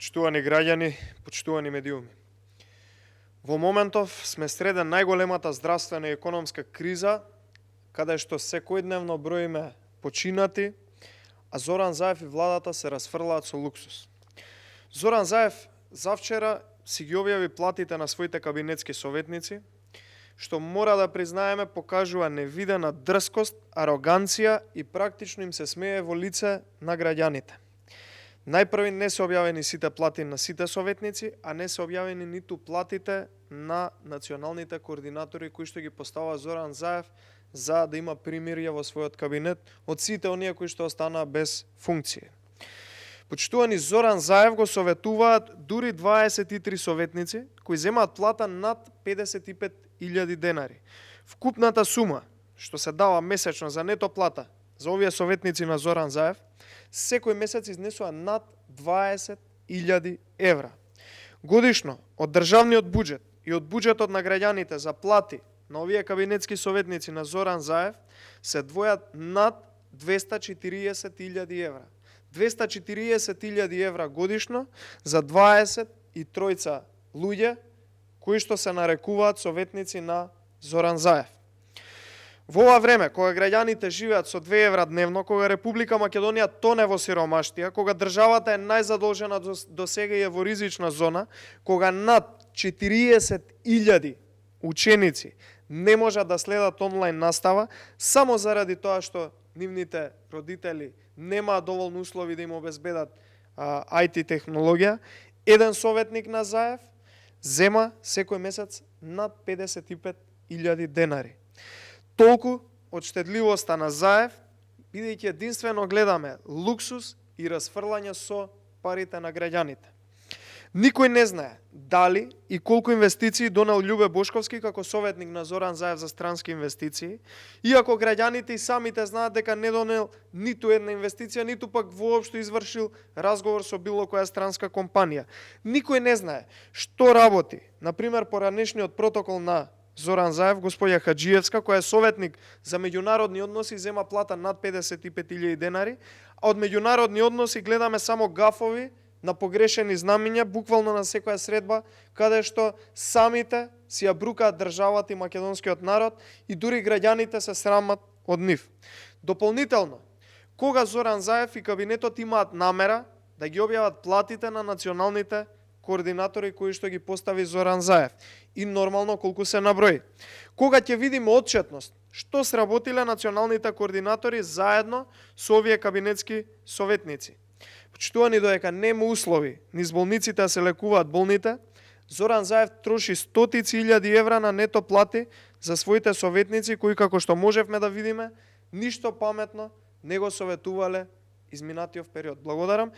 Почитувани граѓани, почитувани медиуми. Во моментов сме среде најголемата здравствена и економска криза, каде што секојдневно броиме починати, а Зоран Заев и владата се расфрлаат со луксус. Зоран Заев завчера си ги објави платите на своите кабинетски советници, што мора да признаеме покажува невидена дрскост, ароганција и практично им се смее во лице на граѓаните. Најпрви не се објавени сите плати на сите советници, а не се објавени ниту платите на националните координатори кои што ги постава Зоран Заев за да има примирје во својот кабинет од сите оние кои што останаа без функции. Почитувани, Зоран Заев го советуваат дури 23 советници кои земаат плата над 55.000 денари. Вкупната сума што се дава месечно за нето плата за овие советници на Зоран Заев секој месец изнесува над 20.000 евра. Годишно од државниот буџет и од буџетот на граѓаните за плати на овие кабинетски советници на Зоран Заев се двојат над 240.000 евра. 240.000 евра годишно за 23 луѓе кои што се нарекуваат советници на Зоран Заев. Во ова време, кога граѓаните живеат со 2 евра дневно, кога Република Македонија тоне во сиромаштија, кога државата е најзадолжена до сега и е во ризична зона, кога над 40.000 ученици не можат да следат онлайн настава, само заради тоа што нивните родители немаат доволно услови да им обезбедат IT технологија, еден советник на Заев зема секој месец над 55.000 денари. Толку од штедливоста на Заев, бидејќи единствено гледаме луксус и расфрлање со парите на граѓаните. Никој не знае дали и колку инвестиции донел Љубе Бошковски како советник на Зоран Заев за странски инвестиции, иако граѓаните и самите знаат дека не донел ниту една инвестиција, ниту пак воопшто извршил разговор со било која странска компанија. Никој не знае што работи, например, поранешниот протокол на Зоран Заев, господја Хаджиевска, која е советник за меѓународни односи, зема плата над 55.000 денари, а од меѓународни односи гледаме само гафови на погрешени знамиња, буквално на секоја средба, каде што самите си ја брукаат државата и македонскиот народ и дури граѓаните се срамат од нив. Дополнително, кога Зоран Заев и кабинетот имаат намера да ги објават платите на националните координатори кои што ги постави Зоран Заев и нормално колку се наброи. Кога ќе видиме отчетност што сработиле националните координатори заедно со овие кабинетски советници. Почитувани, додека нема услови низ болниците да се лекуваат болните, Зоран Заев троши стотици илјади евра на нето плати за своите советници кои, како што можевме да видиме, ништо паметно не го советувале изминатиот период. Благодарам.